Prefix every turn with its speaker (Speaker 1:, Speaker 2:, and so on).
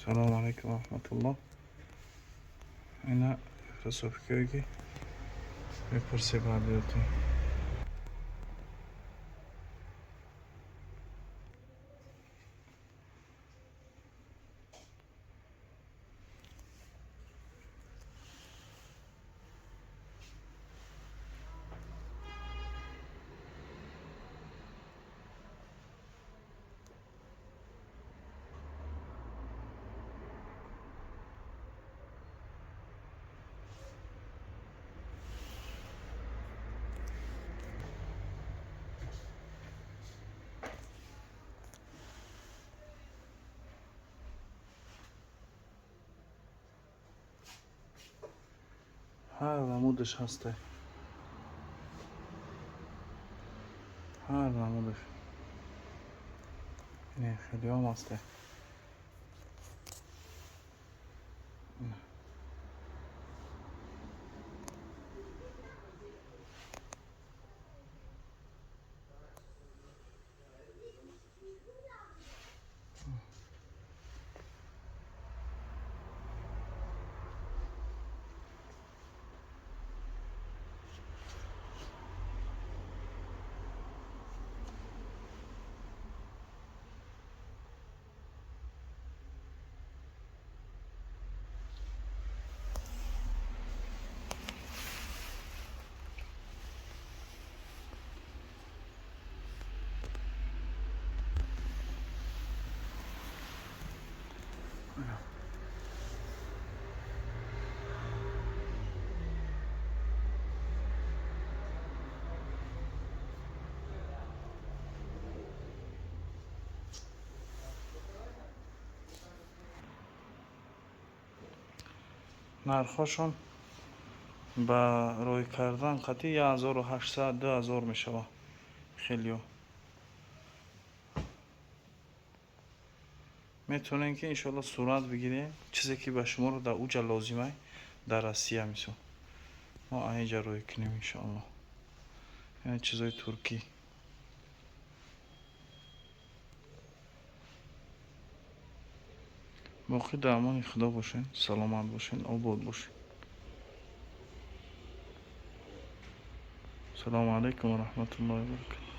Speaker 1: Салому алайкум ва раҳматуллоҳ. Ина кроссовкиҳое, ки мепурсе баъдиётон. Ҳар намудаш ҳастай, ҳар намудаш. Ин хелиҳом ҳастай. Нархҳошон ба рӯй кардан қатъи 1800, 2000 мешавад. Хелиҳо метавонем, ки иншоалло сурат бигирем. Чизе ки ба шуморо дар уҷа лозимай, дар Россия мисол, мо аинҷа рӯй кунем, иншоалло. Яъне чизои туркӣ. Боқӣ дар амони Худо бошед, саломат бошед, обод бошед. Салому алайкум ва раҳматуллоҳи ва баракату.